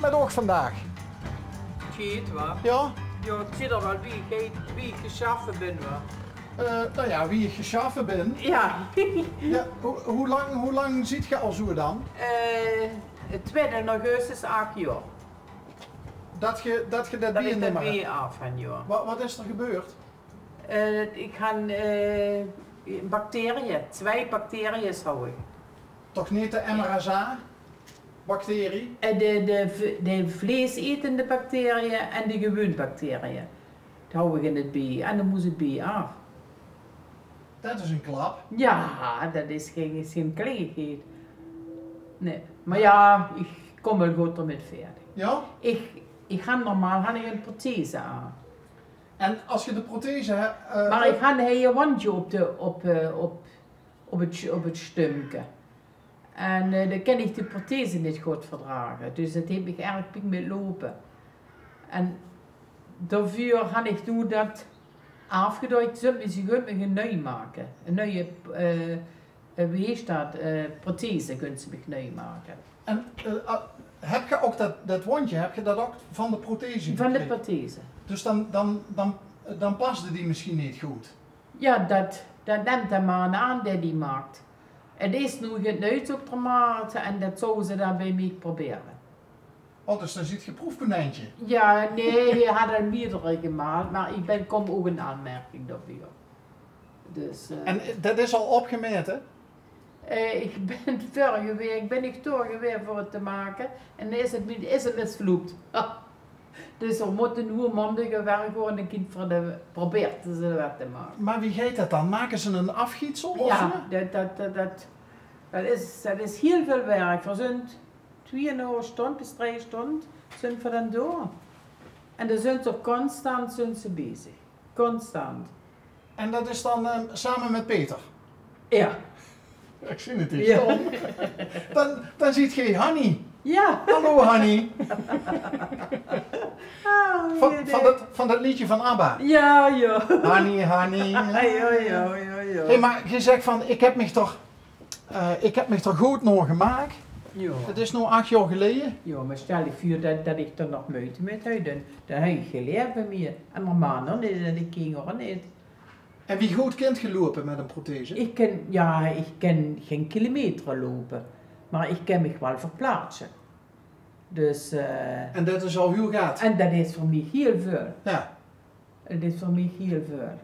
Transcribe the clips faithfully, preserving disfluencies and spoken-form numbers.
Mèt ouch vandaag. 't Geit, wa? Ja? Ja, 't zit d'r waal wie ich, wie ich gesjaffe bin, wa? Eh, nou ja, wie ich gesjaffe bin. Ja. Ja, hoe, hoe lang, hoe lang ziet ge al zoe dan? Eh, twieëntwintig augustus, ach jaor. Dat ge, dat ge dat bier nimmer höb. Wat, wat is d'r gebeurd? Eh, ich han, eh, bacteriën, twee bacteriën hou ich. Toch neet de M R S A-bacterie? Eh, de, de v-, de vleesetende bacteriën en de gewuun bacteriën. Die hou ich in 't bier en dan mós 't bier aaf. Dat is ein klap. Ja, dat is gein, is gein kleinigheid. Nee, mer ja, ich kóm waal good d'rmit veurdig. Ja? Ich, ich han normaal han ich ein prothese aan. En as ge de prothese höb, eh, mer ich han hie ein wóndje op de, op, eh, op, op 't, op 't stumke. En, eh, dan kin ich de prothese neet good verdrage. Dus dat haet mich erg pien mèt loupe. En daoveur han ich noe dat aafgedaon. Zölle ze mich ein nui make. Ein nui, eh, eh, wie heet dat? Eh, prothese kinne ze mich nui make. En, eh, ah, höb ge ouch dat, dat wóndje, höb ge dat ouch van de prothese gekrege? Van de prothese. Dus dan, dan, dan, dan pasde die mesjien neet good. Ja, dat, dat numt de man aan dae die maak. 't Is noe get nuits op de markt en dat zouwe ze dan bie mich probere. Oh, dus dan ziet ge proefkonijntje. Ja, nee, hae haet al meerdere gemaak, mer ich bin, kóm ouch in aanmerking daoveur. Dus, eh, en dat is al opgemete? Eh, ich bin vörige waek bin ich door gewaes veur 't te make en dan is 't, is 't misloepe. Dus v'r mótte noe maondig weer gaon en dan kint v'r de, probeert ze weer te make. Mer wie geit dat dan? Make ze ein aafgietsel of zoe? Ja, dat, dat, dat, dat, dat is, dat is hieël väöl werk. V'r zunt twieënhalf sjtond bis drei sjtond zunt v'r dan door. En dan zunt ze constant zunt ze bezig. Constant. En dat is dan, eh, same mèt Peter? Ja. Ich zeen 't hie sjtande. Dan, dan ziet ge Hanny. Ja. Hallo, Hanny. Ah, van, van dat, van dat leedje van ABBA. Ja, ja. Hanny, Hanny. Ja, ja, ja, ja. Hey, mer ge zegt van, ich höb mich toch, eh, ich höb mich toch good nao gemaak. Ja. Dat is noe ach jaor geleje. Ja, mer stel dich veur dat, dat ich d'r nog meujte mèt höb, dan, dan höb ich gein laeve mie. En mien man nog neet en de kinger nog neet. En wie good kint ge loupe mèt ein prothese? Ich kin, ja, ich kin gein kilometer loupe, mer ich kin mich waal verplaatse. Dus, eh, en dat is al hieël get. En dat is veur mich hieël väöl. Ja. 't Is veur mich hieël väöl.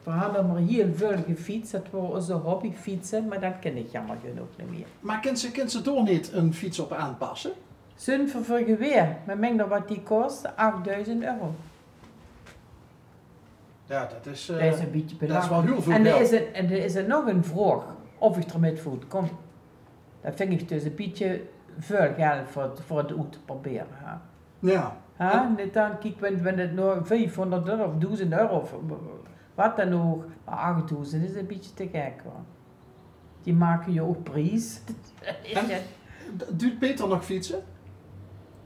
V'r hadde mer hieël väöl gefiets, dat waor ózze hobby, fietse, mer dat kin ich jammer genóg neet mie. Mer kint ze, kint ze dao neet ein fiets op aanpasse? Zunt v'r veur gewaes, mer meng d'r wat die kos, achduizend euro. Ja, dat is, eh, dat is ein bietje belachelijk. Dat is waal hieël väöl geld. En d'r is ein, en d'r is ein nog ein vraog of ich d'r mèt voort kóm. Dat vinj ich dus ein bietje väöl geld veur, veur 't oet te probere, hè. Ja. Hè? Neet dan, kiek, wen, wen 't noe viefhóngerd euro of doezend euro of wat dan ouch, mer achduizend is ein bietje te gek, huur. Die make je ouch pries. En d-, duut Peter nog fietse?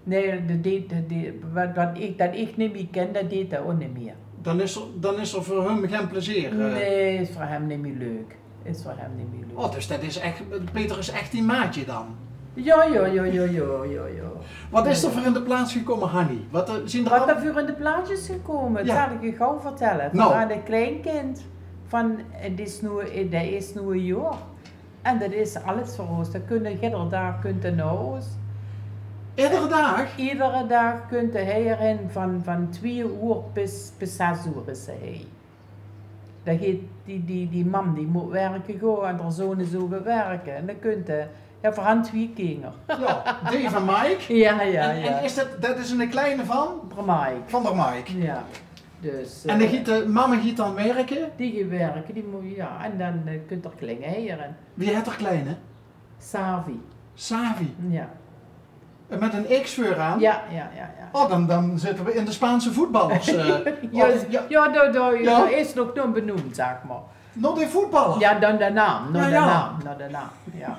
Nee, dat deet, dat deet, wat, wat ich, dat ich neet mie kin, dat deet 'r ouch neet mie. Dan is 'r, dan is 'r veur häöm gein plezeer, eh. Nee, is veur häöm neet mie leuk. Is veur häöm neet mie leuk. Oh, dus dat is ech, Peter is ech dien maatje dan? Ja, ja, ja. Wat is d'r veur in de plaats gekómme, Hanny? Wat, eh, zien d'r... Wat al d'r veur in de plaats is gekómme, dat zal ich uch gauw vertèlle. Nou. V'r hadde ein klein kind van, eh, dae is noe, eh, dae is noe ein jaor. En dat is alles veur ós. Dan kint 'r, eder daag kint 'r nao ós. Eder daag? Eder daag kint 'r hie-in van, van twieë oer bis, bis zès oer is 'r hie. Dan geit die, die, die mam die mót wirke gaon en d'r zoon is ouch aan 't wirke. En dan kint 'r, ja, v'r han twieë kinger. Ja, dae van Mike. Ja, ja, ja. En, en is dat, dat is eine kleine van? D'r Mike. Van d'r Mike. Ja. Dus, en dan, eh, geit de, mama geit dan wirke? Die geit wirke, die mót, ja, en dan, eh, kint d'r kleine hie-in. Wie hèt d'r kleine? Savi. Savi? Ja. En mèt ein X veuraan? Ja, ja, ja, ja. Oh, dan, dan zitte v'r in de Spaanse voetballers, eh. Ja, oh, ja, ja, dao, dao, ja, dao is 'r nog nao benoemp, zag mer. Nao de voetballer? Ja, nao de naam, nao de naam, nao de naam, ja.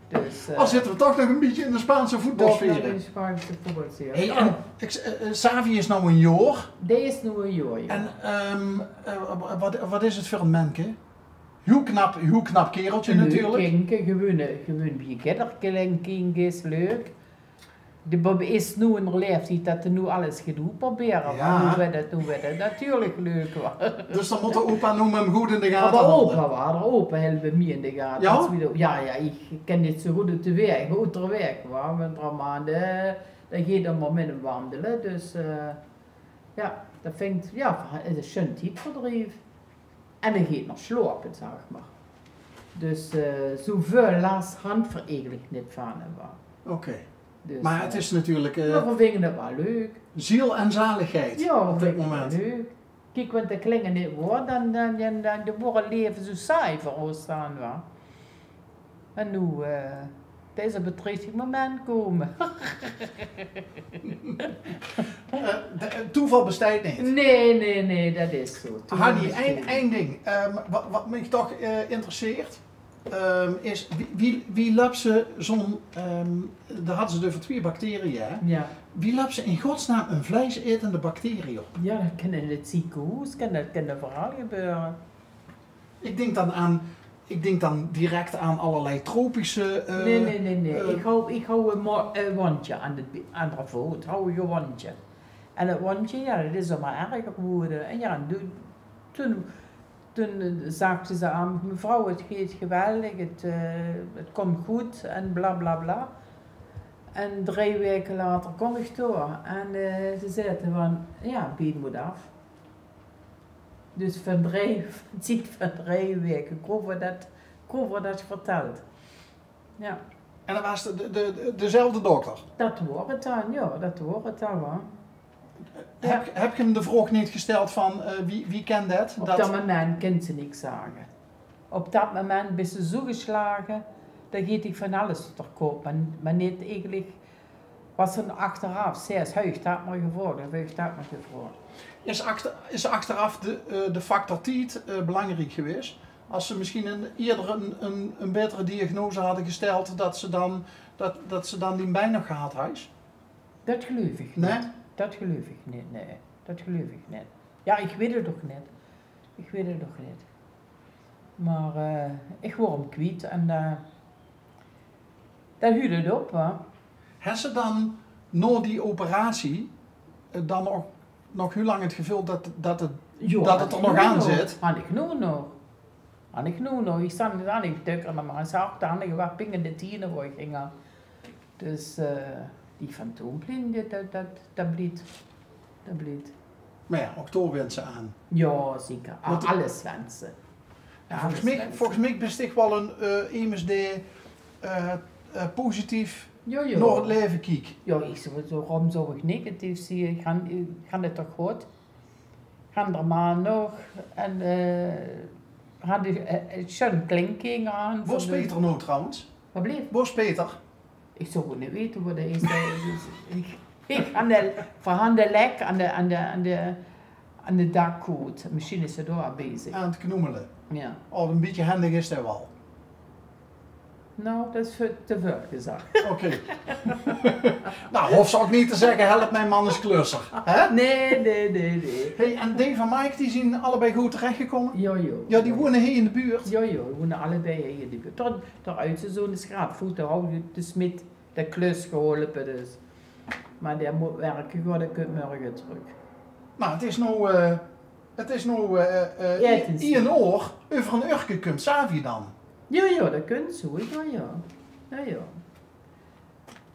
Dus, eh, oh, zitte v'r toch nog ein bietje in de Spaanse voetbalsfeer. Toch nog in de Spaanse voetbalsfeer. Hey, en, eh, eh, Savi is noe ein jaor. Dae is noe ein jaor, ja. En, ehm, eh, wat, wat is 't veur ein menke? Hieël knap, hieël knap kereltje natuurlik. Leuk kindje, gewuun, eh, gewuun wie eder klein kindje is, leuk. De Bob is noe in de laeftied det 'r noe alles geit oetprobere. Jao. Mer noe wuuert 't, noe wuuert 't natuurlik leuk, wa. Dus dan mót de opa en oma 'm good in de gate haoje. Mer opa, wa, de opa hilt bie mich in de gate. Jao? Jao, jao, ich kin neet zo good oet de waeg, oet de waeg, wa. Want d'r man, eh, dae geit dan mer mit 'm wandele. Dus, eh, jao, det vingt, jao, 't is ein sjoen tiedverdrief. En dae geit nog slaope, zag mer. Dus, eh, zoväöl las hant v'r eigelik neet van 'm, wa. Oké. Dus, mer 't is natuurlik, eh, mer v'r vinge 't waal leuk. Ziel en zaligheid op dit moment. Jao, v'r vinge 't waal leuk. Kiek, want de klinge neet woor, dan, dan, dan, dan, de woor 't laeve zo saai veur ós dan, wa. En noe, eh, 't is op 't richtige moment kómme. Eh, de, eh, toeval besteit neet. Nae, nae, nae, det is zo. Toeval besteit neet. Hanny, ein, ein ding, ehm, wa-, wat mich toch, eh, interesseert, ehm, is wie, wie, wie löp se zo'n, ehm, dao hadde ze 't euver twieë bacteriën, hè? Jao. Wie löp se in godsnaam ein vleisetende bacterie op? Jao, det kin in 't zeekenhoes, kin det, kin euveral gebeure. Ik denk dan aan, ik denk dan direct aan allerlei tropische, eh, Nae, nae, nae, nae. eh, Ich haw, ich haw ein mo-, ein wóndje aan de, aan de voot. Haw ich ein wóndje. En det wóndje, jao, det is al mer erger gewore. En jao, en toen, toen, toen, eh, zagte ze aan mich: "Mevrouw, het geit geweldig, het, eh, het komt goed," en bla, bla, bla. En drie waeke later kóm ich door. En, eh, ze zaete van: "Jao, bie mót af." Dus van drie, van, ziet van drie waeke kónne v'r det, kónne v'r det vertèlle. Jao. En det waas de, de, de, dezelfde dokter? Det waor 't dan, jao, det waor 't dan waal. Jao. Heb, heb je hem de vraag niet gesteld van, eh, wie, wie kan det? Op det moment kins se niks zage. Op det moment bis se zoe geslage, dan geit dich van alles door de kop. Mer, mer neet eigelik Waas 't achteraf, zes, huuj, det mer gevraogd, of huuj, det mer gevraogd. Is achter-, is achteraf de, eh, de factor tied, eh, belangriek gewaes? As ze misschien een, eerder een, een, een betere diagnose hadde gesteld, det ze dan, det, det ze dan die pijn nog gehad had? Det geluif ich neet. Nae? Det geluif ich neet, nae. Det geluif ich neet. Jao, ich weit 't ouch neet. Ich weit 't ouch neet. Mer, eh, ich waor 'm kwiet en, eh, dan huuert 't op, hè. Hes se dan nao die operatie, eh, dan nog, nog hiel lang 't geveul det, det 't, Jao, det 't d'r nog aan zit? Han ich noe nog. Han ich noe nog. Ich stan dan, ich dök d'r nog mer ins achter, han ich waal ping in de tiene wo ich hing. Dus, eh, die fantoompien, det, det, det blief. Det blief. Mer jao, ouch dao wins se aan. Jao, zeker. Want alles wins se. Alles wins se. Volges mich, volges mich bis dich waal ein, eh, emes dae, eh, eh, positief nao 't laeve kiek. Jao, ich zou, waorom zou ich negatief zeen? Ich han, ich han 't toch good. Han d'r man nog en, eh, han de, eh, sjoen kleinkinger aan. Wo is Peter noe trouwens? Wat blief? Wo is Peter? Ich zou 't neet weite wo dae is. Dae is, ich, ich han de, v'r han de lek aan de, aan de, aan de, aan de dakgoot. Misschien is 'r dao bezig. Aan 't knoemele. Jao. Oh, ein bietje hendig is dae waal. Nou, det is veur, te väöl gezag. Oké. Nou, hoof ze ouch neet te zègke: "Help, mien man is klusser." Hè? Nae, nae, nae, nae. Hey, en Dave en Mike, die zien allebei good terechgekómme? Jao, jao. Jao, die woene hie in de buurt? Jao, jao, die woene allebei hie in de buurt. D'r, d'r oudste zoon is graad voet, dae haw de smid de klus geholpe, dus. Mer dae mót wirke, goh, dae kump morge trök. Nou, 't is noe, eh, 't is noe, eh, eh, ien oor, euver ein oorke kump Savi dan. Jao, jao, det kump ze, jao, jao. Jao, jao.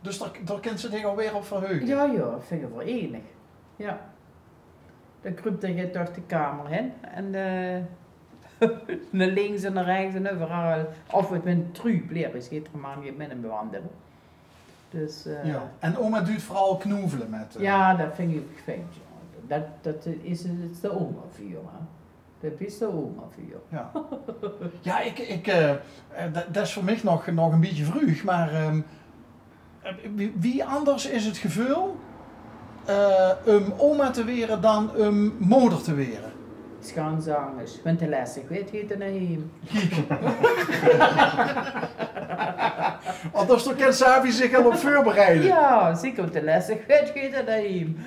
Dus dao, dao kins se dich alweer op verheuge. Jao, jao, det vinge v'r enig. Jao. Dan kruup 'r door de kamer hin en, eh, nao links en nao rechts en euveral. Of 't mit ein truuj bleer is, geit d'r man mit 'm wandele. Dus, eh, jao. En oma duut veural knoevele mit, eh, jao, det vinj ich fijn, jao. Det, det is, is de oma veur, hè. Det is de oma veur. Jao. Jao, ich, ich, eh, eh, det, det is veur mich nog, nog ein bietje vreug, mer, ehm, eh, wie, wie anders is 't geveul, eh, um oma te waere dan um moder te waere? Is gans anders. Wen 't lestig weurt, geit 'r nao heem. Kiek. Oh, dus dao kan Savi zich al op veurbereide. Jao, zeker, wen 't lestig weurt, geit 'r nao heem.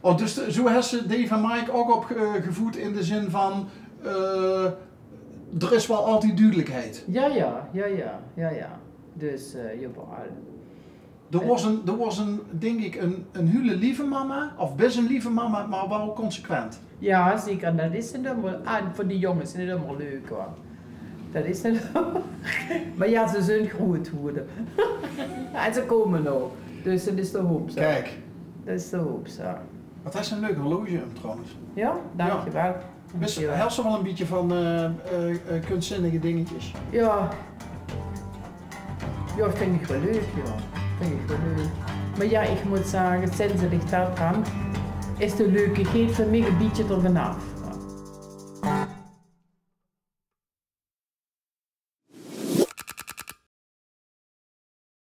Oh, dus de, zoe hes se Dave en Mike ouch opge-, eh, gevoed in de zin van, eh, d'r is waal altied dudelikheid. Jao, jao, jao, jao, jao, jao. Dus, eh, jao, waal. Doe waors ein, doe waors ein, dink ich, ein, ein hiel lieve mama, of bis ein lieve mama, mer waal consequent. Jao, zeker. En det is neet ummer, ah, veur die jónges is 't neet ummer leuk, huur. Det is neet ummer. Mer jao, ze zunt groeët gewore. En ze kómme nog. Dus det is de hoop, zo. Kiek. Det is de hoop, zo. Waat is ein leuk horloge, um, trouwens. Jao, dankjewel. Wis, hèls se waal ein bietje van, eh, eh, eh, kunstzinnige dingetjes? Jao. Jao, vinj ich waal leuk, jao. Vinj ich waal leuk. Mer jao, ich mót zage, sinds det ich det han, is de leukigheid veur mich ein bietje d'r vanaaf.